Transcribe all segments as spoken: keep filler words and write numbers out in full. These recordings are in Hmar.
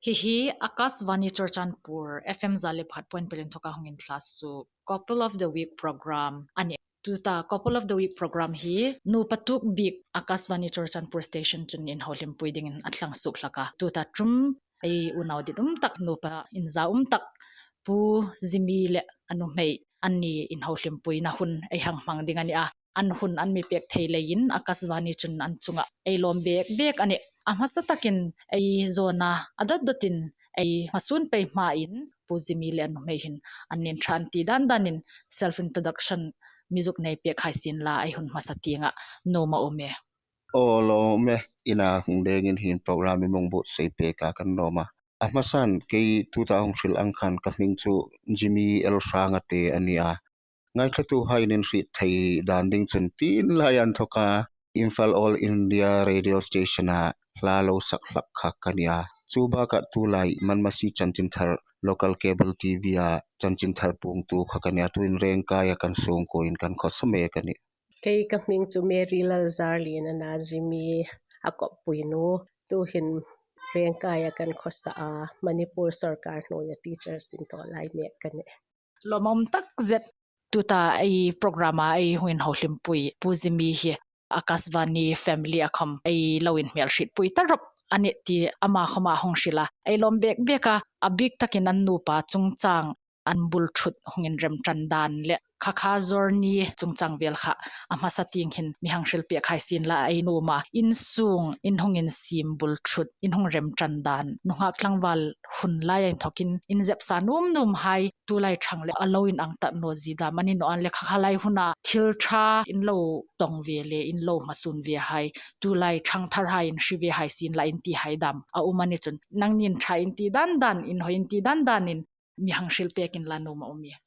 Hi hi Akashvani Churachandpur F M za le pakhat point pali inthawka hung inthla suok Couple of the Week program a nih. Tuta Couple of the Week program hi nupa tuok bik Akashvani Churachandpur station chun inhawlimpui dingin a thlang suok hlak a. Tuta ṭum ei unau ditum tak, nupa inza um tak, Pu Zimi le a nuhmei anni inhawlimpuina hun ei hang hmang ding a nih a. An hun an mi pek thei leiin Akashvani chun an chunga ei lawm bek bek a nih. A hmasa takin ei zawna a dot dotin ei hmasuon pei hmain Pu Zimi le a nuhmei hin an nin ṭha an ti dan danin self introduction mi zuk nei pek hai sien la, ei hun hmasa tienga nuom a um e. Aw, lawm e, ina hung dengin hin program i mi hung buotsai pek a kan nuom a. A hmasan kei tuta hung hril ang khan ka hming chu Zimi L Hrangate a nih a. Ngaithlatuhaiin in hriet thei dan ding chun tin lai inthawka Imphal All India Radio Station-a hla lo sak hlak kha ka nih a. Chu bakah tulai Manmasi chanchinthar local cable T V-a chanchinthar puongtu kha ka nih a. Tuhin Rengkaia kan sungkuoin kan khawsa mek a nih. Kei ka hming chu Mary Lalzarlien a nih a, Zimi a kawppui nu. Tuhin Rengkaia kan khawsa a, Manipur sawrkar hnuoia teachers inthawk lai mek ka nih. Lawm a um tak zet. Tuta ei program-a ei hung inhawlimpui Pu Zimi hi Akashvani family-a khawm ei lo inhmelhrietpui ta rawp a nih ti ama khawma hung hril a. Ei lawm bek bek a, a bik takin an nupa chungchang an bul thut hung inrem ṭan dan le kha kha zawrni chungchang vel kha a hmasa tieng hin mi hang hril pek hai sien la, ei nuom a. Insung in hung insiem bul thut, in hung rem ṭan dan, nunghak tlangval hun lai inthawkin inzepsa nuom nuom hai, tulai ṭhang le a lo inang ta naw zie dam a ni naw a, an le kha kha lai huna thil ṭha in lo tawng ve le in lo hmasuon ve hai, tulai ṭhangthar hai in hre ve hai sien la in ti hai dam a um a ni chun, nangnin ṭha in ti dan dan, inhawi in ti dan danin mi hang hril pek inla nuom a um ie.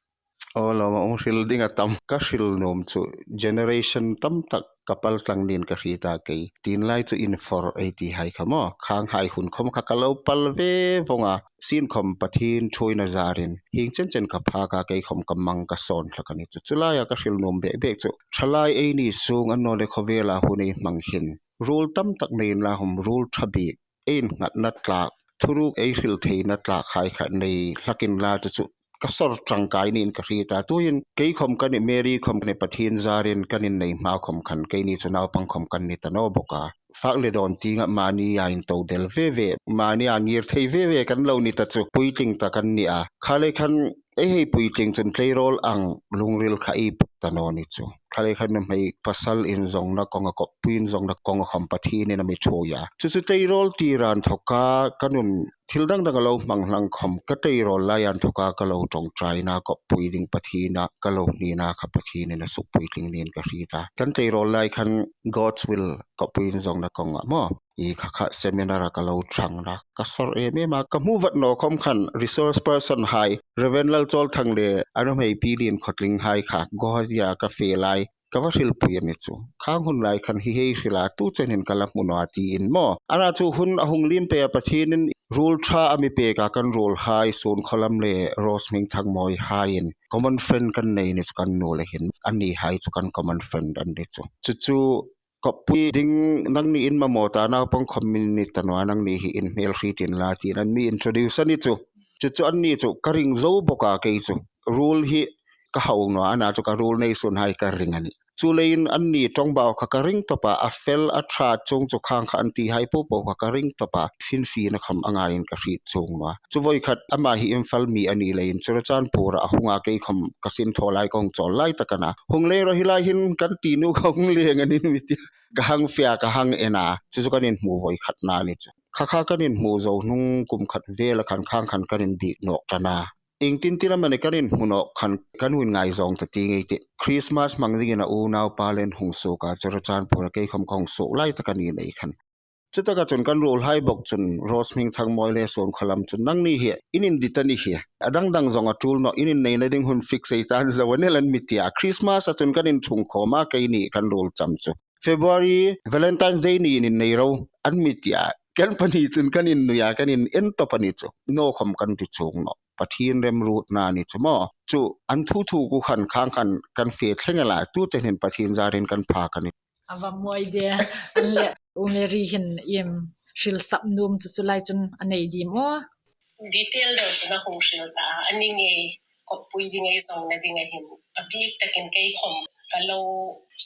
Aw, lawm a um, hril ding a tam. Ka hril nuom chu generation tam tak ka paltlang nin ka hriet a kei. Tin lai chu infor ei ti hai kha maw, khang hai hun khawm kha ka lo pal ve vong a. Sienkhawm Pathien ṭhuoina zarin hieng chen chen ka phak a, kei khawm ka mang ka sawn hlak a ni chu. Chu laia ka hril nuom bek bek chu ṭhalai ei ni sung annawleh khawvela hun ei hmang hin ruol tam tak nei inla khawm, ruol ṭha bik ei innghatna tlak, thuruk ei hril theina tlak hai kha nei hlak inla chu chu ka sawr ṭangkai niin ka hriet a. Tuhin kei khawm ka nih, Mary khawm ka nih, Pathien zarin kan innei hma khawm khan keini chu naupang khawm kan ni ta naw bawk a. Fak le dawn tienga mania into del ve ve, mania ngir thei ve ve kan lo ni ta chu, puitling ta kan ni a. Kha lei khan ei hei puitling chun tleirawl ang lungril kha ei put ta naw ni chu. Kha lei khan nuhmei pasal inzawngna kawnga, kawppui inzawngna kawnga khawm Pathienin a mi ṭhuoi a. Chu chu tleirawl tir inthawka ka nun thil dang dang a lo hmang hlang khawm, ka tleirawl lai inthawka ka lo ṭawngṭaina kawppui ding Pathiena ka lo hnina kha Pathienin a suk puitling niin ka hriet a. Kan tleirawl lai khan God's Will kawppui inzawngna kawnga maw, i kha kha seminar-a ka lo ṭhang a, ka sawr em em a. Ka hmu vat naw khawm khan resource person hai, Reverend Lalchawlthang le a nuhmei Pi Lienkhawtling hai kha Guwahati-a ka fe lai ka va hrilpui a ni chu. Khang hun lai khan hi hei hril a, tu chen hin ka la hmu naw a tiin maw. Ana chu hun a hung liem pei a, Pathienin ruol ṭha a mi pek a, kan ruolhai Suonkhaw lam le Rose Hmingthangmawi haiin common friend kan nei ni chu, kan nu le hin, anni hai chu kan common friend an ni chu. Chu chu kawppui ding nangni in mamaw ta, naupang khawm mi ni ta naw a, nangni hi inhmelhriet inla tiin an mi introduce a ni chu. Chu chu anni chu ka ring zo bawk a, kei chu ruol hi ka hau naw a, ana chu ka ruol nei sunhai ka ring a nih. Chuleiin anni ṭawngbau kha ka ring tawp a, a fel a ṭha chuong chu khang kha an ti hai po po kha ka ring tawp a, finfina khawm a ngaiin ka hriet chuong naw a. Chu voi khat ama hi Imphal mi a ni leiin Churachandpur-a a hung a, kei khawm ka sin thaw lai ka hung chawl lai tak a na. Hung leng rawh, hi lai hin kan tinu kha hung leng a nih mi tia ka hang fe a, ka hang en a. Chu chu kan inhmu voi khatna a ni chu. Kha kha kan inhmu zo hnung kum khat vel a khan khang khan kan inbiek nawk ṭan a. Iengtin tin amanih kan inhmu nawk khan kan hung inngaizawng ta ti ngei tih. Christmas hmang dingin a unaupa le an hung suok a, Churachandpur-a kei khawm ka hung suok lai tak a ni nei khan. Chutaka chun kan ruolhai bawk chun Rose Hmingthangmawi le Suonkhaw lam chun, nangni hi in indit a ni hi, a dang dang zawng a ṭul nawh, in inneina ding hun fix ei ta zo a ni el, an mi tia. Christmas-a chun kan inṭhung khawm a, keini kan ruol cham chu. February Valentine's Day niin innei ro, an mi tia. Kan pahni chun kan innui a, kan inen tawp a ni chu. Naw khawm kan ti chuong nawh. Pathien remruotna a ni chu maw. Chu an thu thuk u khan khang khan kan fe thleng el a, tu chen hin Pathien zarin kan phak a ni. A va mawi de, an le. U Mary hin iem hril sap nuom chu chu lai chun a nei dim aw? Detail deu chu a hung hril ta a, a ni ngei kawppui ding ei zawngna ding a hin a bik takin kei khawm ka lo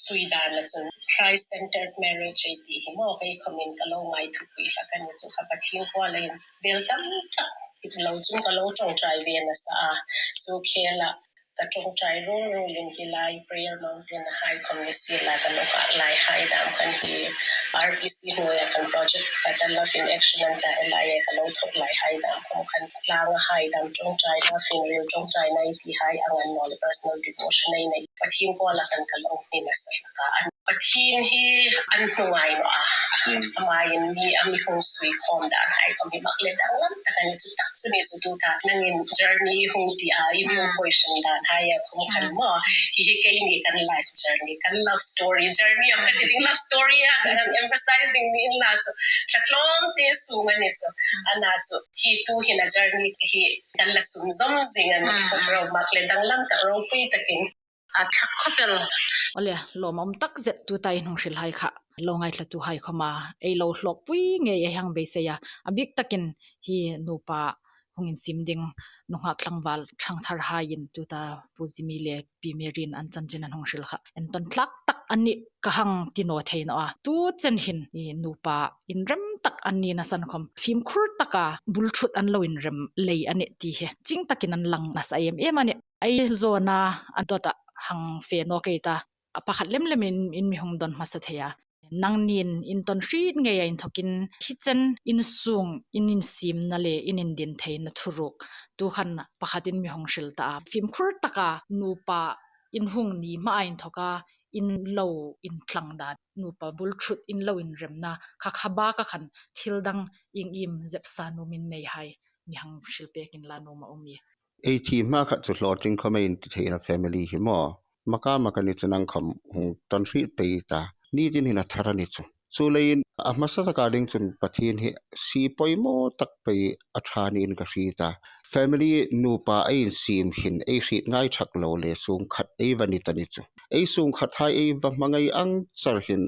sui dan a chun Christ-centered marriage ei ti hi maw, kei khawmin ka lo ngai thupui hlak a ni chu kha. Pathien kuoma hin bel tam tak lo chun ka lo ṭawngṭai ve nasa a, chu khela ka ṭawngṭai ruol ruolin hi lai Prayer Mountain-a hai khawm ni sien la, ka lo nghak lai hai dam khan hi R P C hnuoia khan project khat a Love in Action an ta, LIA ka lo thawk lai hai dam khawm khan tlanga hai dam ṭawngṭaina, finriel ṭawngṭaina ei ti hai ang an naw le personal devotion ei nei. Pathien kuoma khan ka lo hni nasa hlak a. An Pathien hi an hnungai naw a. Hmm. Amain mi a mi hung sui khawm dan hai khawm hi mak le danglam tak a ni chu, tak chu ni chu. Tuta nangin journey hung ti a, i mi Hmm. question dan hai a khawm khan Hmm. maw. Hi hi keini kan life journey, kan love story, journey am ka ti ding, love story a kan emphasize ding ni inla chu. Ṭha tlawmte sung a ni chu. Hmm. Ana chu hi tu hin a journey hi kan la sunzawm zing a ni. Hmm. Ro mak le danglam tak, ropui takin. A ṭha khawp el. Awle, lawmum tak zet tuta in hung hril hai kha lo ngaithlatu hai khawma ei lo hlawkpui ngei ei hang beisei a. A bik takin hi nupa hung insiem ding nunghak tlangval ṭhangthar haiin tuta Pu Jimmy le Pi Mary-in an chanchin an hung hril kha entawn tlak tak a nih ka hang ti naw thei naw a. Tu chen hin i nupa inrem tak an nina san khawm fimkhur taka bul ṭhut an lo inrem lei a nih ti hi chieng takin an lang nasa em em a nih. Ei zawna an dawta hang fe nawk ei ta. A pakhat lem lemin in mi hung dawn hmasa thei a. Nangnin in tawn hriet ngeia inthawkin hi chen in sung in insiemna le in indin theina thuruk tu khan pakhat in mi hung hril ta a. Fimkhur taka nupa in hung ni hmaa inthawka in lo intlang dan, nupa bul ṭhut in lo inremna kha kha baka khan thil dang ieng im zepsa nuom in nei hai mi hang hril pek inla nuom a um ie. Ei thi hma khat chu hlawtling khawm ei inti theina family hi maw. Maka maka ni chu nang khawm hung tawn hriet pei ta. Ni tin hin a thar a ni chu. Chuleiin a hmasa taka ding chun Pathien hi sie poimaw tak pei a ṭha niin ka hriet a. Family nupa ei insiem hin ei hriet ngai ṭhak lo le sung khat ei va ni ta ni chu. Ei sung khat hai ei va hmangai ang char hin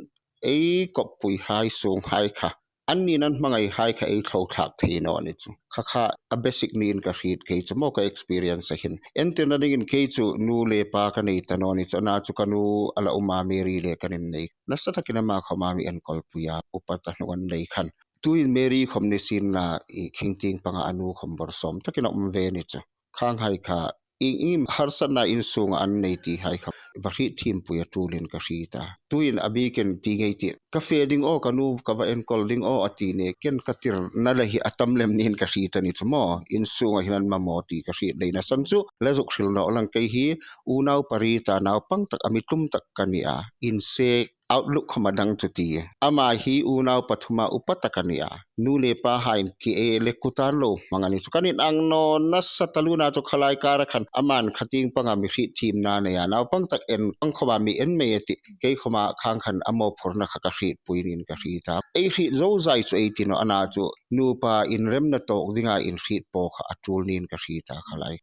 ei kawppui hai sung hai kha an nin an hmangai hai kha ei thlo thlak thei naw ni chu. Kha kha a basic niin ka hriet kei chu maw ka experience a hin. Entirna dingin kei chu nu le pa ka nei ta naw ni chu, ana chu ka nu a la um a, Mary le kan innei. Nasa takin ama khawma mi enkawlpui a, upa ta hnung an nei khan. Tuin Mary khawm ni sien la i khingtieng panga a nu khawm bawrsawm takin a um ve ni chu. Khang hai kha ieng im harsatna in sunga an nei ti hai kha va hriet thiempui a tulin ka hriet a. Tuin a bikin ti ngei ti. Ka fe ding aw, ka nu ka va enkawl ding aw a ti ne, ken ka tirna le hi a tam lem niin ka hriet a ni chu maw. In sunga hin an mamaw ti ka hriet leiin a san chu la zuk hril naw lang kei hi, unau pariet a naupang tak a mi tlum tak ka ni a. Inse outlook khawm a dang chu ti. Ama hi unau pathuma upa tak a ni a. Nu le pa hain ki e le kutan lo hmang a ni chu. Kan inang naw nasa taluo a chu khalai kara khan aman khatieng panga mi hriet thiemna nei a. Naupang tak en ang khawma mi en mei a ti. Kei khawma khang khan a mawphurna kha ka hrietpui niin ka hriet a. Ei hriet zozai chu ei ti naw, ana chu nupa inremna tawk dinga in hriet po kha a tul niin ka hriet a khalai.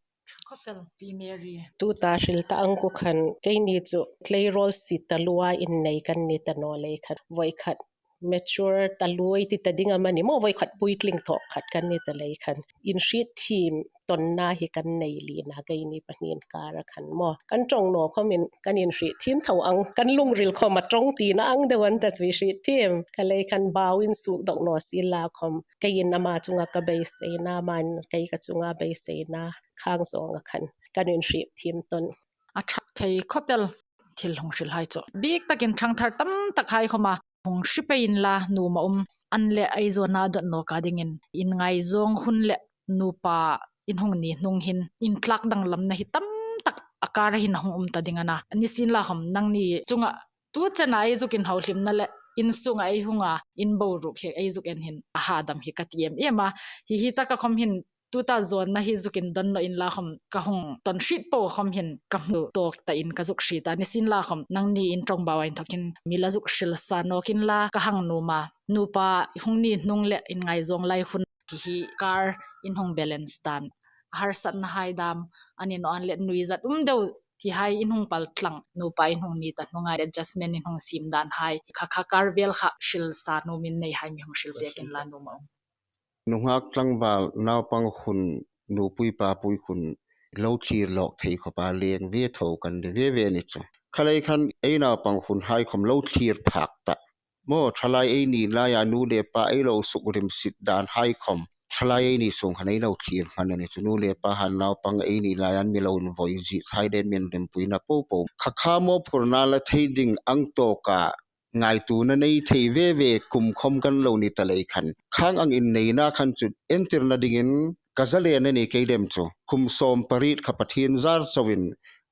Khawpel Pi Mary. Tuta hril ta ang kha khan keini chu tleirawl si taluoa innei kan ni ta naw lei khan. Voi khat mature taluo ei ti ta ding am a ni maw, voi khat puitling tawk khat kan ni ta lei khan. In hriet thiem tawnna hi kan nei lien a keini pahni inkara khan maw. Kan ṭawng naw khawmin kan in hriet thiem tho ang, kan lungril khawma ṭawng tina ang deu an ta chu i hriet thiem. Khalei khan bau in suk dawk naw si la khawm. Keiin ama chunga ka beiseina, aman kei ka chunga beiseina khang zawnga khan kan in hriet thiem tawn. A ṭha thei khawpel thil hung hril hai chu. Bik takin ṭhangthar tam tak hai khawma hung hriet pei inla nuom a um. An le ei zawna dawt nawka dingin in ngaizawng hun le nupa in hung ni hnung hin intlak danglamna hi tam tak a kara hin a hung um ta ding a na. Ni sien la khawm nangni chunga tu chena ei zuk inhauhlimna le in sunga ei hunga in boruok hi ei zuk en hin a hadam hi ka ti em em a. Hi hi taka khawm hin tuta zawnna hi zuk indon naw inla khawm ka hung tawn hriet po khawm hin ka hmu tawk ta in ka zuk hriet a. Ni sien la khawm nangni in ṭawngbau a inthawkin mi la zuk hril sa nawk inla ka hang nuom a. Nupa hung ni hnung le in ngaizawng lai hun hi hi kar in hung balance dan. Harsatna hai dam a ni naw an le nuizat um deu Ti hai in hung pal tlang, nupa in hung ni ta hnunga adjustment in hung siem dan hai. Kha kha kar vel kha hril sa nuom in nei hai mi hung hril pek inla nuom a um. Nunghak tlangval naupang hun, nupui papui hun lo thlir lawk thei khawpa leng ve tho kan ni ve ve ni chu. Kha lei khan ei naupang hun hai khawm lo thlir phak ta. Maw, thalai ei ni laia nu le pa ei lo suk rim sit dan hai khawm thalai ei ni sung khan ei lo thlir hman a ni chu. Nu le pa han naupang ei ni laia mi lo invoi zie hai le min rimpuina po po. Kha kha mawphurna la thei ding ang tawka ngaituona nei thei ve ve kum khawm kan lo ni ta lei khan, khang ang inneina khan chu entirna dingin ka zalen a ni kei lem chu. Kum sawm pariet kha Pathien zar chauin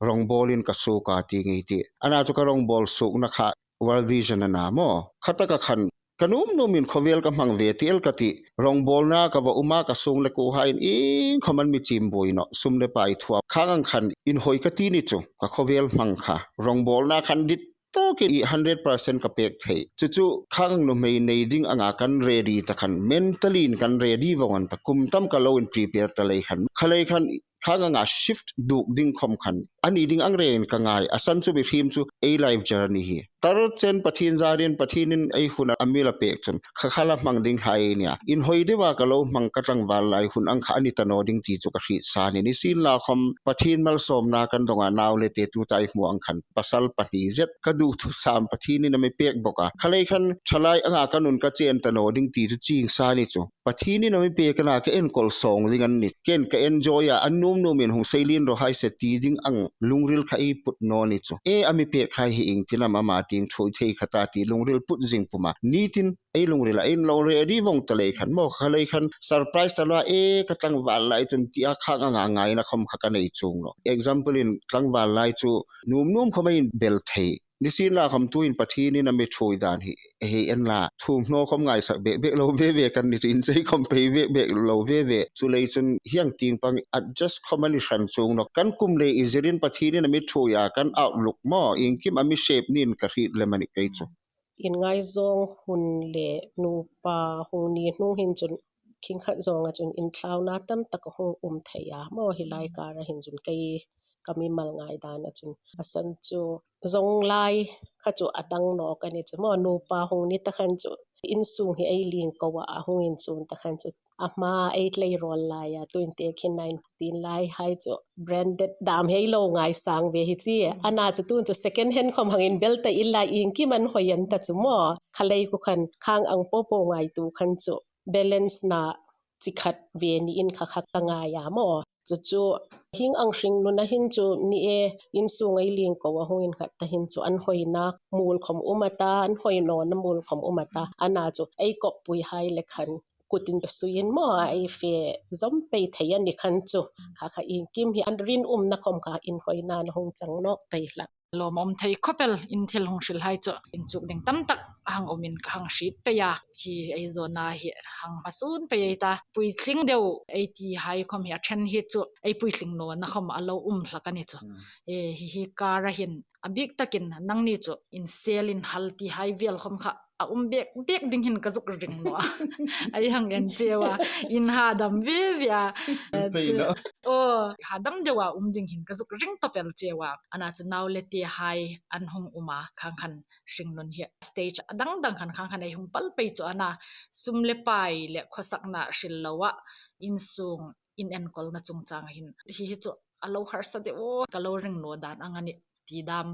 rawngbawlin ka suok a ti ngei ti. Ana chu ka rawngbawl suokna kha World Vision a na maw. Khataka khan ka nuom nuomin khawvel ka hmang ve ti el ka ti. Rawngbawlna ka va um a, ka sung le kuo hain iengkhawm an mi chim buoi nawh. Sum le pai thuam. Khang ang khan inhawi ka ti ni chu. Ka khawvel hmang kha. Rawngbawlna khan dit tawkin i hundred percent ka pek thei. Chu chu khang nuhmei nei ding anga kan ready ta khan, mentally-in kan ready vawng an ta, kum tam ka lo in prepare ta lei khan. Kha lei khan khang anga shift duk ding khawm khan a ni ding ang rengin ka ngai. A san chu mihriem chu ei life journey hi. Tar chen Pathien zarin Pathienin ei hun a mi la pek chun kha kha la hmang ding hlai nia. Inhawi deuha ka lo hmang ka tlangval lai hun ang kha a ni ta naw ding ti chu ka hriet sa ni. Nisienlakhawm Pathien malsawmna kan donga nau le te tuta ei hmu ang khan pasal pahni zet ka duthusam Pathienin a mi pek bawk a. Kha lei khan thalai anga ka nun ka chen ta naw ding ti chu chieng sa ni chu. Pathienin a mi pek a na, ka enkawl sawng ding an ni. Ken ka enjoy a, an nuom nuomin hung sei lien ro hai se ti ding ang lungril kha ei put naw ni chu. E, a mi pek hai hi iengtin am ama tieng thuoi thei kha ta ti lungril put zing puma. Nitin ei lungrila in lo ready vawng ta lei khan maw, kha lei khan surprise ta lua e, ka tlangval lai chun tia khang anga ngaina khawm kha ka nei chuong lo. Example-in tlangval lai chu nuom nuom khawm a inbel thei. Nisienlakhawm tuin Pathienin a mi thuoi dan hi hei en la. Thuomhnaw khawm ngaisak bek bek lo ve ve kan ni chu, inchei khawm pei bek bek lo ve ve. Chuleiin chun hieng tieng pang adjust khawm a ni hran chuong nawh. Kan kum le i zirin Pathienin a mi thuoi a, kan outlook maw, iengkim a mi shape niin ka hriet lem a ni kei chu. Inngaizawng hun le nupa hung ni hnung hin chun khing khat zawnga chun inthlauna tam tak a hung um thei a maw, hi lai kara hin chun kei ka mimal ngai dana chun. A san chu zong lai kha chu a dang nawk a ni chu maw, nupa hung ni ta khan chu insung hi ei lieng ko a, a hung inchun ta khan chu a hma ei tlei rawl lai a, tuin te khin nine teen lai hai chu branded dam hi ei lo ngaisang ve hi ti. Ana chu tun chu second hand khawm hang inbel ta inla iengkim an hawi an ta chu maw. Kha lei khu khan khang ang po po ngaituo khan chu balance-na chi khat ve niin kha kha ka ngai a maw. Chu chu hieng ang hringnuna hin chu ni e, insung ei lieng ko a hung innghat ta hin chu an hawina muol khawm um a ta, an hawi nawna muol khawm um a ta. Ana chu ei kawppui hai le khan kutin ka suiin maw, ei fe zawm pei thei a ni khan chu. Kha kha iengkim hi an rinumna khawm kha inhawina a hung chang nawk pei hlak. Lawm a um thei khawp el, in thil hung hril hai chu inchuk ding tam tak a hang umin ka hang hriet pei a. Hi ei zawna hi hang hmasun pei ei ta. Puitling deu ei ti hai khawm hi a ṭhen hi chu ei puitling nawna khawm a lo um hlak a ni chu. Hmm. E, hi hi kara hin a bik takin nangni chu insel inhal ti hai vel khawm kha a um bek bek ding hin ka zuk ring naw a. Ei hang en cheu a, inhadam ve ve a. Pei lo. Aw, hadam deu a um ding hin ka zuk ring tawp el cheu a. Ana chu nau le te hai an hung um a, khang khan hringnun hi stage a dang dang khan khang khan ei hung pal pei chu ana, sum le pai le khawsakna hril lo a, insung in enkawlna chungchang hin hi hi chu a lo harsa deu aw, ka lo ring naw dan ang a nih ti dam,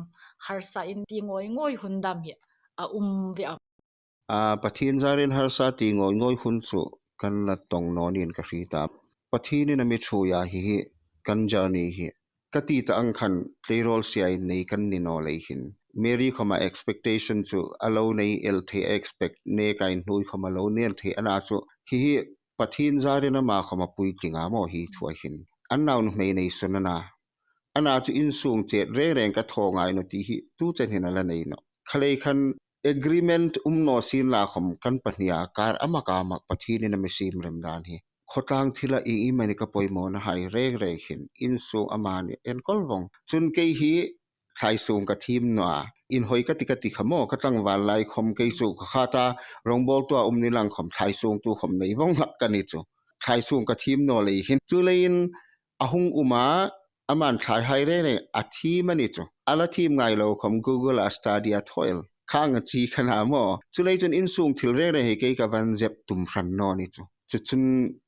harsa in ti ngawi ngawi hun dam hi a um ve a. A, Pathien zarin harsa ti ngawi ngawi hun chu kan la tawng naw niin ka hriet a. Pathienin a mi thuoi a, hi hi kan journey hi. Ka ti ta ang khan tleirawl siain nei kan ni naw lei hin. Mary khawma expectation chu a lo nei el thei, expect neka inhnuoi khawm a lo nei el thei. Ana chu hi hi Pathien zarin ama khawma puitling a maw hi thuoi hin. An nau nuhmei nei sun ana. Ana chu insung chet reng reng ka thaw ngai naw ti hi tu chen hin a la nei nawh. Kha lei khan agreement um naw sien la khawm kan pahnia kar a mak a mak Pathienin a mi siem rem dan hi. Khawtlang thila iengimani ka poimawna hai reng reng hin insung amani enkawl vawng. Chun kei hi thlaisung ka thiem naw a. Inhawi ka ti ka ti kha maw, ka tlangval lai khawm kei chu ka khata rawngbawltu a um ni lang khawm thlaisungtu khawm nei vawng hlak ka ni chu. Thlaisung ka thiem naw lei hin. Chuleiin a hung um a, Aman thlai hai reng reng a thiem a ni chu. A la thiem ngai lo khom Google-a study a thaw el. Khang a chi kha na maw. Chuleiin chun insung thil reng reng hi kei ka van zep tum hran naw ni chu. Chu chun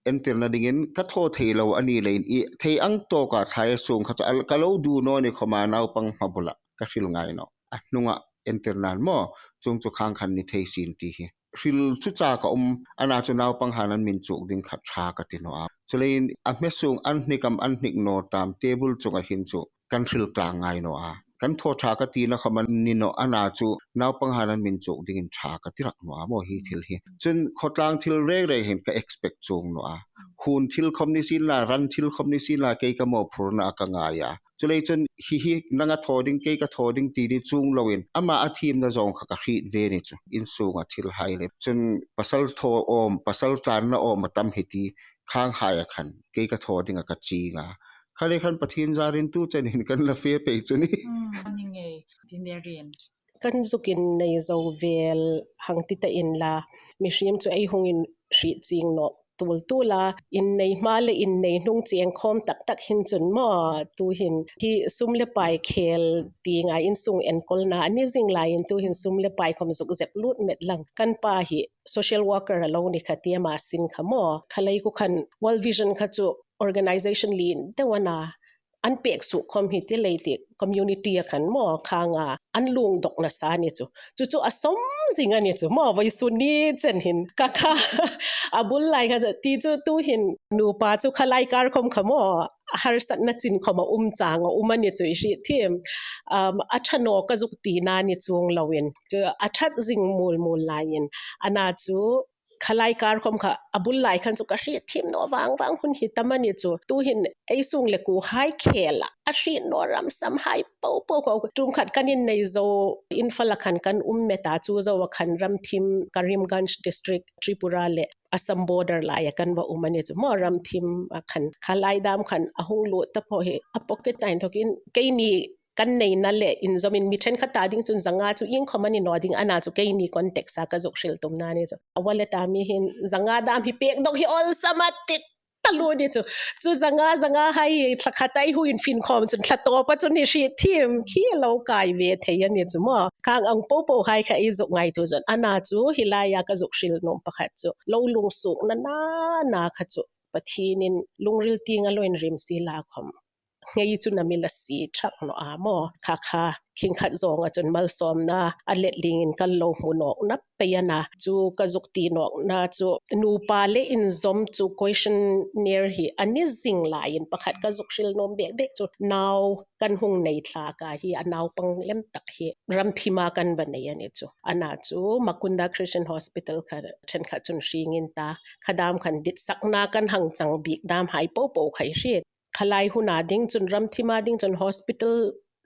entirna dingin ka thaw thei lo a ni leiin i thei ang tawka thlai a sung kha chu al-, ka lo du naw ni khoma naupang hma bula ka hril ngai naw. A hnunga entirnan maw, chuong chu khang khan ni thei sin ti hi. Hril chu cha ka um, ana chu naupang han an min chuk ding kha ṭha ka ti naw a. Chuleiin a hme sung an hnik am an hnik naw tam, table chunga hin chu kan hril tlang ngai naw a. Kan thaw ṭha ka tina khom a ni naw, ana chu naupang han an min chuk dingin ṭha ka ti rak naw a maw hi thil hi. Chun khawtlang thil reng reng hin ka expect chuong naw a. Hun thil khom ni sien la, ran thil khom ni sien la, kei ka mawphurna a ka ngai a. Chuleiin chun hi hi nanga thaw ding, kei ka thaw ding ti ni chuong loin, ama a thiemna zawng kha ka hriet ve ni chu. Insunga thil hai le. Chun pasal thaw awm, pasal tlanna awm a tam hi ti khang haia khan kei ka thaw dinga ka ching a. Kha le khan Pathien zarin tu chen hin kan la fe pei chu ni. Mm, a ni ngei, Pi Marian. Kan zuk innei zo vel hang ti ta inla, mihriem chu ei hung inhriet chieng naw tul tula, innei hma le innei hnung cheng khawm tak tak hin chun maw, tu hin hi sum le pai khel ti ngai insung enkawlna a ni zing laiin tu hin sum le pai khom zuk zep lut met lang. Kan pa hi social worker a lo ni kha ti ama sin kha maw. Khalai khu khan World Vision kha chu organization lien deu a na, an pek suk khom hi ti lei ti community-a khan maw khanga an lungdawk nasa ni chu. Chu chu a sawm zing a ni chu maw, vawisun ni chen hin ka kha a bul lai kha chu ti chu tu hin nupa chu khalai kar khom kha maw harsatna chin khom a um chang a um a ni chu i hriet thiem. Um, a ṭha naw ka zuk tina ni chuong loin. Chu a ṭhat zing mul mul laiin. Ana chu khalai kar khom kha a bul lai khan chu ka hriet thiem naw vang vang hun hi tam a ni chu. Tu hin ei sung le kuo hai khela a hriet naw ram sam hai po po kha. Tum khat kan innei zo Imphal-a khan kan um met a, chu zoa khan ram thim Karimganj district Tripura le Assam border laia kan va um a ni chu maw ram thim a khan. Khalai dam khan a hung lut ta pawh hi a pocket a inthawkin keini kan neina le inzawmin mi ṭhenkhat ta ding chun zanga chu iengkhom a ni naw ding, ana chu keini context-a ka zuk hril tumna ni chu. A wallet-a mi hin zanga dam hi pek dawk hi awlsam a ti ta lo ni chu. Chu zanga, zanga hai thla khat ei hung infinkhawm chun thla tawpa chun i hriet thiem khi a lo kai ve thei a ni chu maw. Khang ang po po hai kha ei zuk ngaituo zon. Ana chu hi laia ka zuk hril nuom pakhat chu lo lungsukna na na kha chu Pathienin lungril tienga lo inrem si la khom ngei chu na mi la si ṭhak naw a maw. Kha kha khing khat zawnga chun malsawmna a let lingin kal lo hmu nawk nap pei a na. Chu ka zuk ti nawkna chu nupa le inzawm chu questionnaire hi a ni zing laiin pakhat ka zuk hril nuom bek bek chu nau kan hung nei thlak a hi a naupang lem tak hi ram thima kan va nei a ni chu. Ana chu Makunda Christian Hospital kha ṭhenkhat chun hringin ta, kha dam khan ditsakna kan hang chang bik dam hai po po kha i hriet. Khalai huna ding chun ram thima ding chun hospital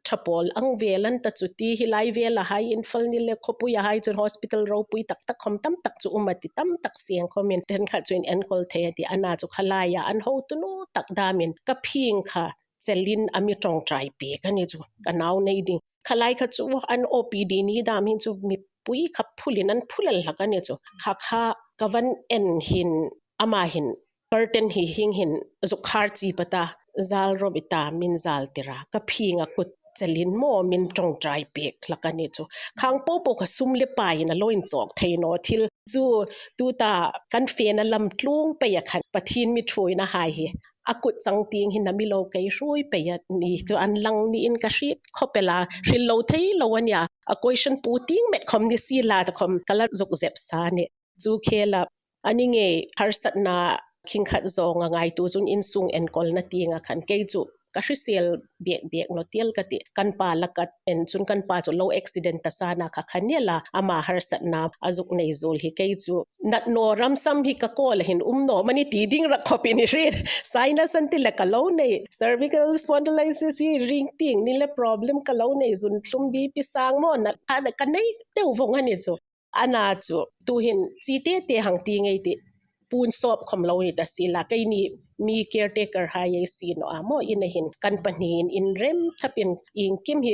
ṭha pawl ang vel an ta chu ti hi lai vela hai Imphal ni le khawpuia hai chun hospital ropui tak tak khom tam tak chu um a ti tam tak sieng khomin ṭhenkhat chu inenkawl thei a ti ana chu khalaia an hotu naw tak damin ka phing kha chelin a mi ṭawngṭai pek a ni chu ka nau nei ding. Khalai kha chu an O P D ni dam hin chu mipui kha phulin an phul el hlak a ni chu. Kha kha ka van en hin ama hin curtain hi hieng hin zuk khar chi pata zal ro bita min zal tira ka phing a kut chelin maw min ṭawngṭai pek hlak a ni chu. Khang po po kha sum le paiin a lo inchawk thei naw thil chu tuta kan fena lam tlung pei a khan Pathien mi ṭhuoina hai hi a kut chang tieng hin a mi lo kei hruoi pei a ni chu an lang niin ka hriet khawp el a, hril lo thei lo a nia. A question pu tieng met khom ni si la ta khom ka la zuk zep sa ni. Chu khela a ni ngei harsatna khing khat zawnga ngaituo chun insung enkawlna tienga khan kei chu ka hrisel bek bek naw tiel ka ti. Kan pa laka en chun kan pa chu lo accident ta sa na kha kha ni la ama harsatna a zuk nei zuol hi kei chu nat naw ram sam hi ka kawla hin um naw mani ti ding rak khawpin i hriet. Sinus an ti le ka lo nei, cervical spondylosis hi ring tieng ni le problem ka lo nei, zun thlum B P sang maw nat kha ka nei deu vong a ni chu. Ana chu tu hin chi te te hang ti ngei ti puon sawp khom lo ni ta si la keini mi caretaker hai ei si naw a maw ina hin kan pahniin inrem thapin iengkim hi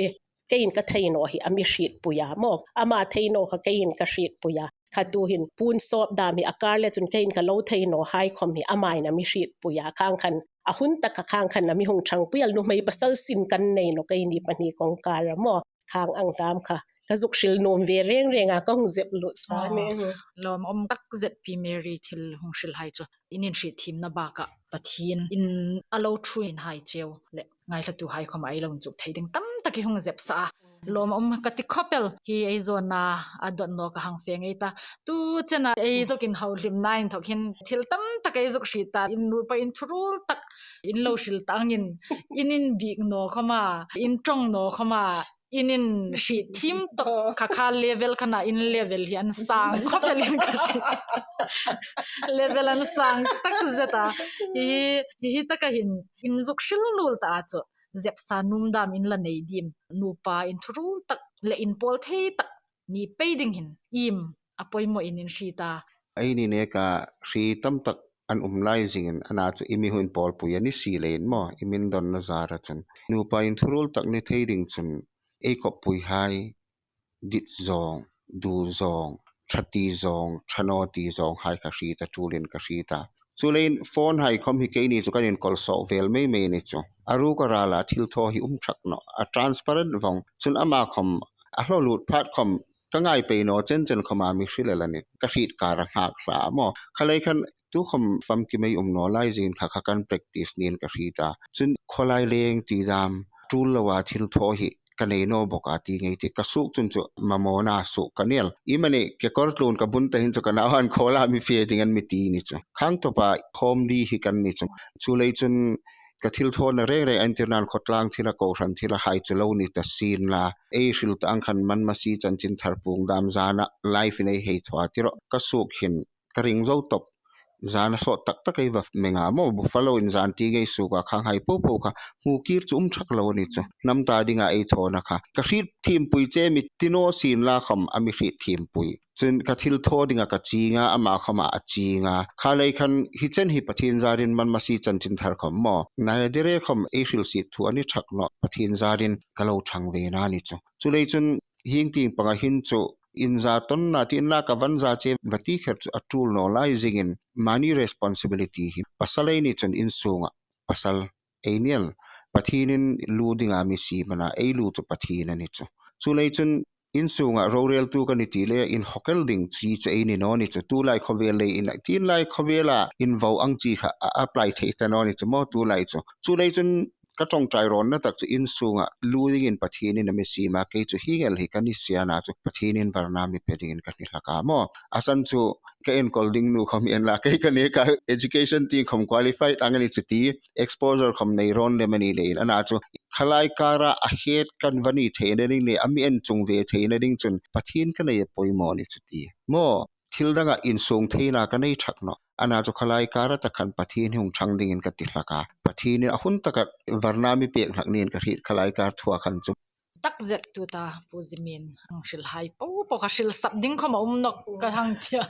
keiin ka thei naw hi a mi hrietpui a maw ama thei naw kha keiin ka hrietpui a kha tu hin puon sawp dam hi a kar le chun keiin ka lo thei naw hai khom hi amain a mi hrietpui a khang khan A hun taka khang khan a mi hung ṭhangpui el, nuhmei pasal sin kan nei nawh keini pahni kawngkara maw. Khang ang dam kha ka zuk hril nuom ve reng reng a, ka hung zep lut sa ni. Lawmum tak zet Pi Mary thil hung hril hai chu. In inhriethiemna bakah Pathienin a lo ṭhuoi hai cheu le ngaithlatuhai khawm ei lo inchuk thei ding tam tak i hung zep sa a. Lawmum ka ti khawp el, hi ei zawna a dawt naw ka hang fe ngei ta. Tu chena ei zuk inhauhlimna inthawk hin thil tam tak ei zuk hriet ta, in nupa inthuruol tak in lo hril ta angin, in inbiek naw khawma, in ṭawng naw khawma, in inhrietthiem tawk kha kha level kha na in level hi an sang khawp el in ka hriet. Level an sang tak zet a. Hi hi, hi hi taka hin in zuk hril nuol ta a chu. Zepsa nuom dam in la nei dim. Nupa inthuruol tak le inpawl thei tak ni pei ding hin iem a poimaw in in hriet a. Eini neka hri tam tak an um lai zingin, ana chu i mi hung inpawlpui a ni si leiin maw, i min donna zara chun. Nupa inthuruol tak ni thei ding chun ei kawppui hai, dit zawng, du zawng, ṭha ti zawng, ṭha naw ti zawng hai ka hriet a, tulin ka hriet a. Chuleiin phone hai khawm hi keini chu kan inkawl sawk vel mei mei ni chu. A ruk a rala thil thaw hi um thak nawh, a transparent vawng. Chun ama khawm a hlaw lut phat khawm ka ngai pei naw chen chen khawma mi hril el a nih. Ka hriet kar a nghak hlak maw. Kha lei khan tu khawm famkim ei um naw lai zingin kha kha kan practice niin ka hriet a. Chun khawlai leng ti dam, tul loa thil thaw hi ka nei naw bawk a ti ngei ti ka suok chun chu mamawna suok ka ni el. Iemani kekawr tlun ka bun ta hin chu ka nauhaiin khawla mi fe ding an mi ti ni chu. Khang tawpa khawm di hi kan ni chu. Chuleiin chun ka thil thawna reng reng an tir nan khawtlang thila, kohran thila hai chu lo ni ta sien la. Ei hril ta ang khan Manmasi Chanchinthar pung dam zana live-in ei hei thaw a ti rawh. Ka suok hin ka ring zo tawp. Zana sawt tak tak ei va meng a maw, Buffalo-in zan ti ngei suok a khang hai po po kha hmu kir chu um thak lo ni chu. Hnam ta dinga ei thawna kha ka hrietthiem pui che mi ti naw sien la khawm a mi hrietthiem pui. Chun ka thil thaw dinga ka ching a, ama khawma a ching a. Kha lei khan hi chen hi Pathien zarin Manmasi Chanchinthar khawm maw, Nayadire khawm ei hrilsiet thu a ni thak nawh, Pathien zarin ka lo thang ve na ni chu. Chuleiin chun hieng tieng panga hin chu inza tonna ti inla ka van za che va ti kher chu a tul naw lai zingin, mani responsibility hi pasal ei ni chun insunga pasal ei ni el. Pathienin lu dinga mi siem a na, ei lu chu Pathien a ni chu. Chuleiin chun insunga roreltu ka ni ti le inhawk el ding chi chu ei ni naw ni chu. Tulai khawvel lei in, tin lai khawvela invo ang chi kha a apply thei ta naw ni chu maw tulai chu. Chuleiin chun ka ṭawngṭai rawnna tak chu insunga lu dingin Pathienin a mi siem a, kei chu hieng el hi ka ni si a na chu Pathienin varna mi pe dingin ka hni hlak a maw. A san chu ka enkawl ding nu khawm en la, kei ka neka education tieng khawm qualified ang a ni chu ti, exposure khawm nei rawn lem a ni leiin, a na chu khalai kara a het kan va ni theina ding le a mi en chung ve theina ding chun Pathien ka nei a poimaw ni chu ti. Maw, thil danga insung theina ka nei thak nawh. A na chu khalai kara tak khan Pathien hi hung thang dingin ka ti hlak a. Pathienin a hun taka varna mi pek hlak niin ka hriet khalai kar thua khan chu. Tak zet tuta Pu Zimin hung hril hai po po kha hril sap ding khawm a um nawk ka hang tia.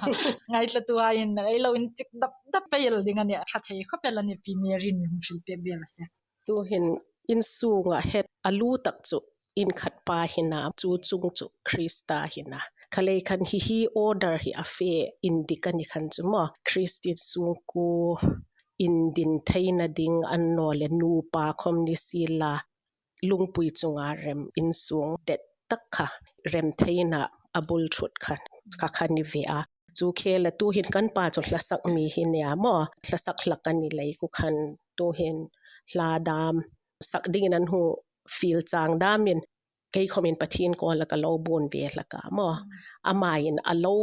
Ngaithlatuhaiin ei lo inchik dap dap pei el ding a nih, a ṭha thei khawp el a nih, Pi Maryin hung hril pek ve la se. Tuhin insunga het a lu tak chu inkhat pa hi na, chu chung chu Krista hi na. Kha lei khan hi hi order hi a fe indik a ni khan chu maw, Krist insung ku indin theina ding a naw le nupa khawm ni si la, lungpui chunga rem insung det tak kha rem theina a bul thut kha, kha kha ni ve a. Chu khela tuhin kan pa chu hlasak mi hi nia maw, hlasak hlak a ni lei ku khan tuhin hla dam sak dingin an hung fiel chang damin kei khawmin Pathien kawla ka lo bun ve hlak a maw. Amain a lo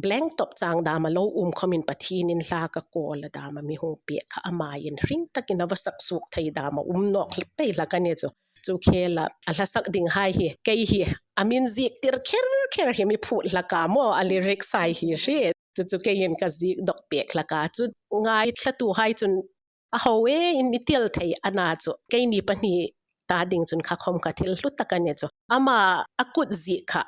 blank top chang dam a lo um khawmin Pathienin hla ka kawla dam a mi hung pek kha amain hring takin a va sak suok thei dam a um nawk pei hlak a ni chu. Chu khela a hlasak ding hai hi, kei hi a min ziek tir kher kher hi mi phut hlak a maw, a lyrics hai hi hriet. Chu chu keiin ka ziek dawk pek hlak a. Chu ngaithlatuhai chun a ho e in i ti el thei a na chu. Keini pahni ta ding chun kha khawm kha thil hlu tak a ni chu. Ama a kut ziek kha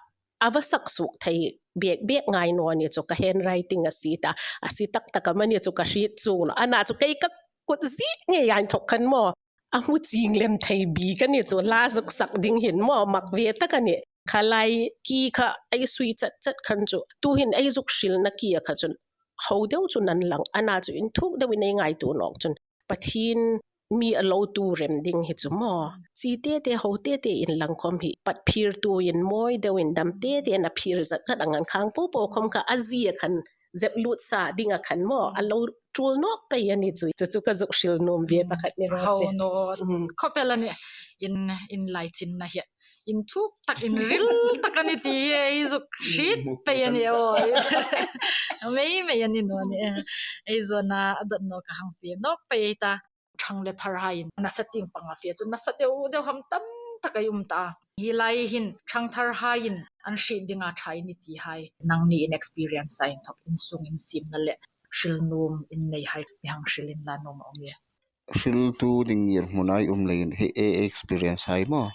a va sak suok thei bek bek ngai naw ni chu, ka handwriting a si ta, a si tak tak am a ni chu ka hriet chuong naw. A na chu kei ka kut ziek ngei a inthawk khan maw, a hmu ching lem thei bik a ni chu, hla zuk sak ding hin maw, mak ve tak a nih. Khalai ki kha ei sui chat chat khan chu, tuhin ei zuk hrilna kia kha chun ho deu chu nan lang, a na chu inthuk deuin ei ngaituo nawk chun Pathien mi a lo tu rem ding hi chu maw. Chi te te ho te te inlang khom hi pat phir tuin mawi deuin dam te te na phir zat zat ang an khang po po khom kha a zi a khan zep lut sa ding a khan maw. A lo tul nawk pei a ni chu. Chu chu ka zuk hril nuom ve pakhat ni raw se. Hau naw. Mm. Khawp el a nih. In, in lai chinna hi. In thuk tak, in ril tak a ni ti hi ei zuk hriet pei a ni aw. Mei mei a ni naw ni. Ei zawna a dot naw ka hang fe nawk pei ta. Ṭhang le thar haiin nasa tieng panga fe chu nasa deu deu ham tam tak ei um ta. Hi lai hin ṭhang thar haiin an hriet dinga ṭha i ni ti hai nangni in experience a inthawk insung insiemna le hril nuom in nei hai mi hang hril inla nuom a um ie. Hriltu ding ngirhmun ei um leiin hi ei experience hai maw.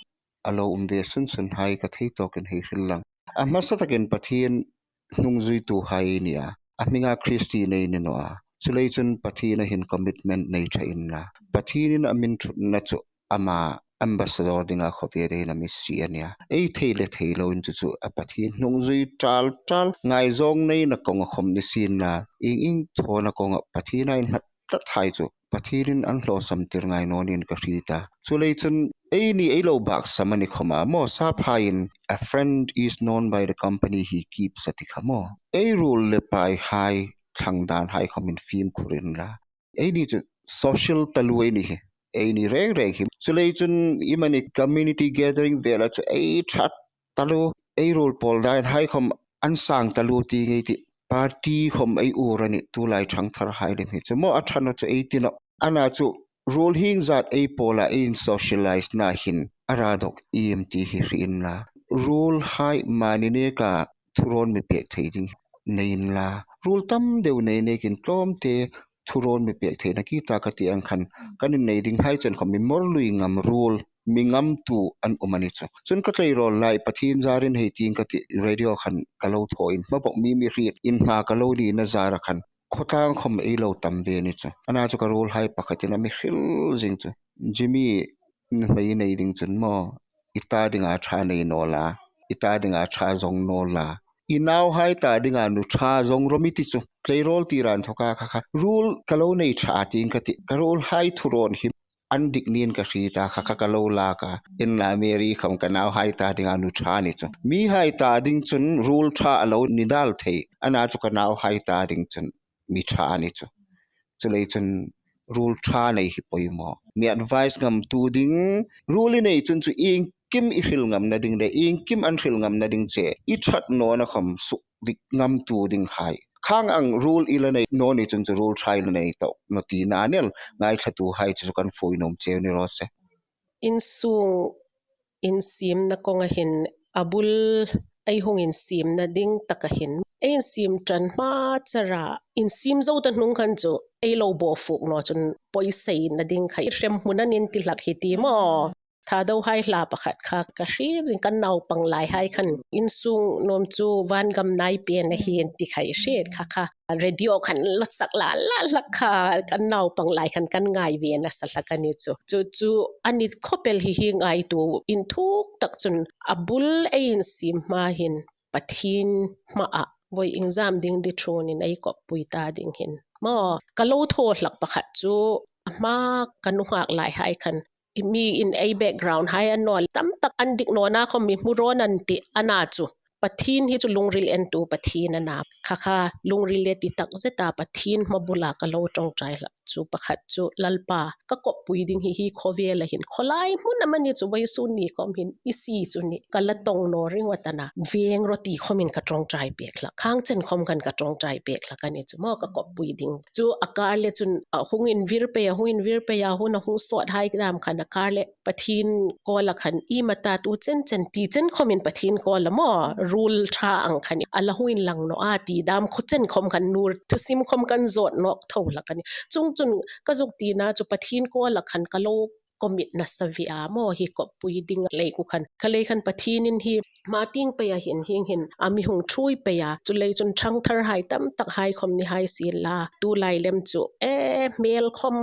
A lo um ve sun sun hai ka thei tawkin hei hril lang. A hmasa takin Pathien hnungzuitu hai ei ni a. A hminga Kristian ei ni naw a. Chuleiin chun Pathien a hin commitment nei ṭha inla. Pathienin a min ṭhutna chu ama ambassador dinga khawvel ei na mi si a nia. Ei thei le thei loin chu chu a Pathien hnungzui ṭal ṭal ngaizawng neina kawnga khom ni sienla. Ieng ieng thawna kawnga Pathien a inhlat tlat hai chu Pathienin an hlawsam tir ngai naw niin ka hriet a. Chuleiin chun eini ei lo baksam a ni khoma maw, sap haiin a friend is known by the company he keeps a ti kha maw. Ei ruol le pai hai thlang dan hai khomin fimkhur inla. Eini chu social taluo ei ni hi. Eini reng reng hi. Chuleiin chun iemani community gathering vela chu ei ṭhat taluo, ei ruol pawl dan hai khom an sang taluo ti ngei ti. Party khom ei ur a nih, tulai ṭhang thar hai lem hi chu maw, a ṭha naw chu ei ti naw. Ana chu ruol hieng zat ei pawla ei in socialize na hin a ra dawk iem ti hi hre inla. Ruol hai mani neka thurawn mi pek thei ding nei inla. Ruol tam deu nei nekin tlawmte thurawn mi pek theina ki ta ka ti ang khan kan innei ding hai chen khom mi mawrlui ngam ruol mi ngamtu an um a ni chu. Chun ka tleirawl lai Pathien zarin hei ti ka ti, radio khan ka lo thaw in hma bawk mi mi hriet in hma ka lo nina zara khan khawtlang khom ei lo tam ve ni chu. Ana chu ka ruol hai pakhatin a mi hril zing chu. Jimmy, nuhmei nei ding chun maw, i ta dinga ṭha nei naw la, i ta dinga ṭha zawng naw la. I nauhai ta dinga nu ṭha zawng rawh mi ti chu. Tleirawl tira inthawka kha kha ruol ka lo nei ṭha a ti ka ti. Ka ruol hai thurawn hi an dik niin ka hriet a, kha kha ka lo lak a. Inla Mary khom ka nauhai ta dinga nu ṭha ni chu. Mihai ta ding chun ruol ṭha a lo ni dal thei. Ana chu ka nauhai ta ding chun mi ṭha a ni chu. Chuleiin chun ruol ṭha nei hi poimaw. Mi advice ngamtu ding, ruol i nei chun chu iengkim i hril ngamna ding le iengkim an hril ngamna ding che i ṭhat nawna khom suk dik ngamtu ding hai. Khang ang ruol i la nei naw ni chun chu ruol ṭha i la nei tawk naw tina a ni el, ngaithlatu hai chu kan fui nuom cheu ni raw se. Insung insiemna kawnga hin a bul ei hung insiemna ding taka hin ei insiem ṭan hma chara insiem zo ta hnung khan chu ei lo baw fuk naw chun poisaina ding kha i hremhmun an in ti hlak hi ti maw. Thadou hai hla pakhat kha ka hriet zing, kan naupang lai hai khan insung nuom chu vangam nai pen a hin ti kha i hriet kha kha. Radio khan lo sak la la hlak kha, kan naupang lai khan kan ngai ve nasa hlak a ni chu. Chu chu a ni khawp el hi hi ngaituo inthuk tak chun a bul ei insiem hma hin Pathien hmaa voi iengzam ding di ṭhuonin ei kawppui ta ding hin. Maw, ka lo thaw hlak pakhat chu a hma ka nunghak lai hai khan mi in ei background hai an naw tam tak an dik nawna khom mi hmu rawn an ti ana chu. Pathien hi chu lungril entu Pathien a na. Kha kha lungril le ti tak zeta Pathien hma bula ka lo ṭawngṭai hlak chu pakhat chu Lalpa ka kawppui ding hi hi khawvela hin khawlai hmun amani chu vawisun ni khom hin i si chu ni ka la tawng naw ringawt a na. Veng rawh ti khomin ka ṭawngṭai pek hlak. Khang chen khom khan ka ṭawngṭai pek hlak a ni chu maw ka kawppui ding. Chu a kar le chun a hung invir pei a, hung invir pei a, hun a hung sawt hai dam khan a kar le Pathien kawla khan i mata tu chen chen ti chen khomin Pathien kawla maw ruol ṭha ang khan a la hung inlang naw a ti dam khaw chen khom khan nur thusim khom kan zawt nawk tho hlak a ni. Chuong chun ka zuk tina chu Pathien kawla khan ka lo commit nasa ve a maw hi kawppui ding lei ku khan. Kha lei khan Pathienin hi hma tieng peia hin hieng hin a mi hung ṭhuoi pei a. Chuleiin chun ṭhangthar hai tam tak hai khom ni hai sienla. Tu lai lem chu e hmel khom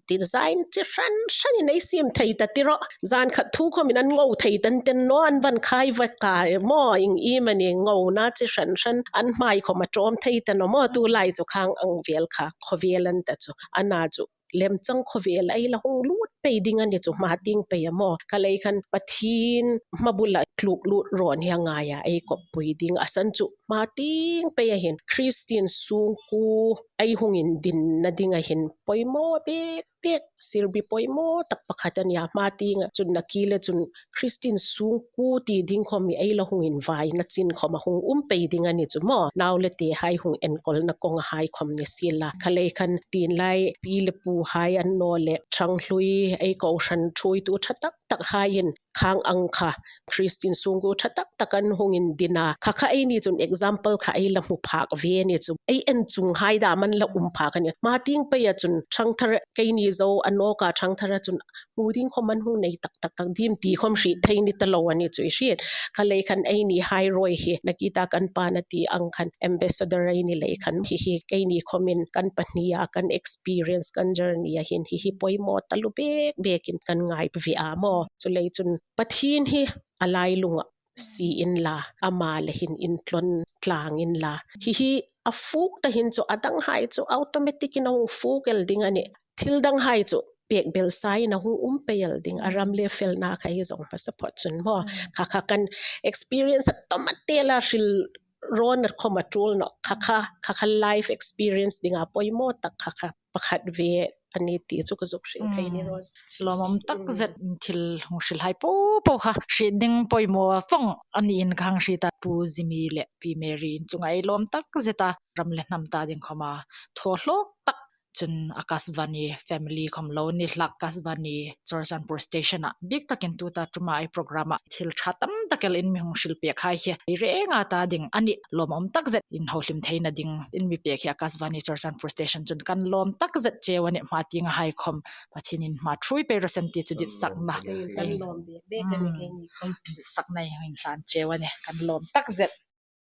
design chi hran hranin ei siem thei ta ti rawh. Zan khat thu khomin an ngo thei tan ten naw an van khai va ka maw ieng iemani ngona chi hran hran an hmai khom a ṭawm thei ta naw maw tu lai chu khang ang vel kha khawvel an ta chu. Ana chu lemchang khawvel ei la hung lut pei ding a ni chu, hma tieng pei a maw. Kha lei khan Pathien hma bula tluk lut rawn hi a ngaia ei kawppui ding a san chu, hma tieng pei a hin Christian sungkuo ei hung indinna ding a hin poimaw bek bek, sirbi poimaw tak pakhat a nia. Hma tienga chun nakie le chun Christian sungkuo ti ding khawm hi ei la hung invaina chin khawm a hung um pei ding a ni chu maw. Nau le tehai hung enkawlna kawnga hai khawm ni sienla. Kha lei khan tienlai pi le puhai annawleh ṭhanghlui ei kohran ṭhuoitu ṭha tak tak haiin khang ang kha Christian sungkuo ṭha tak tak an hung indin a. Kha kha eini chun example kha ei la hmu phak ve a ni chu. Ei en chunghai dam an la um phak a ni. Hma tieng peia chun ṭhangthar keini zo a nawka ṭhangthara chun hmu ding khawm an hung nei tak tak tak dim ti khawm hriet thei ni ta lo a ni chu i hriet. Kha lei khan einihai rawi hi nakita kan pan a ti ang khan ambassador ei ni lei khan hi hi keini khawmin kan pahnia kan experience kan journey a hin hi hi poimaw taluo bek bekin kan ngai ve a maw. Chu lei chun Pathien hi a lailunga sie inla, ama le hin intlawn tlang inla. Hi hi a fuk ta hin chu a danghai chu automatic in a hung fuk el ding a nih. Thil danghai chu pek bel sain a hung um pei el ding, a ram le felna kha hi zawng hmasa phawt chun maw. Kha kha kan experience a tawm a tela hril rawn a khawm a tul nawh. Kha kha, kha kha life experience dinga poimaw tak kha kha pakhat ve a ni ti chu ka zuk hril thei ni Rose. Lawmawm tak zet thil hung hrilhai po po kha hriet ding poimaw fawng a ni in ka hang hriet a, Pu Jimmy le Pi Mary in chunga ei lawm tak zet a, ram le hnam ta ding khawma thaw hlawk tak chun Akashvani family khawm lo ni hlak, Akashvani Churachandpur station-a bik takin tuta ṭuma ei program-a thil ṭha tam tak el in mi hung hril pek hai hi ei renga ta ding a nih. Lawmawm tak zet in hohlim theina ding in mi pek hi Akashvani Churachandpur station chun kan lawm tak zet cheu a nih. Hma tienga hai khawm Pathienin hma ṭhuoi pei raw se ti chu ditsakna, kan lawm bek bek a ni keini khawm. Ditsakna in hlan cheu a nih, kan lawm tak zet.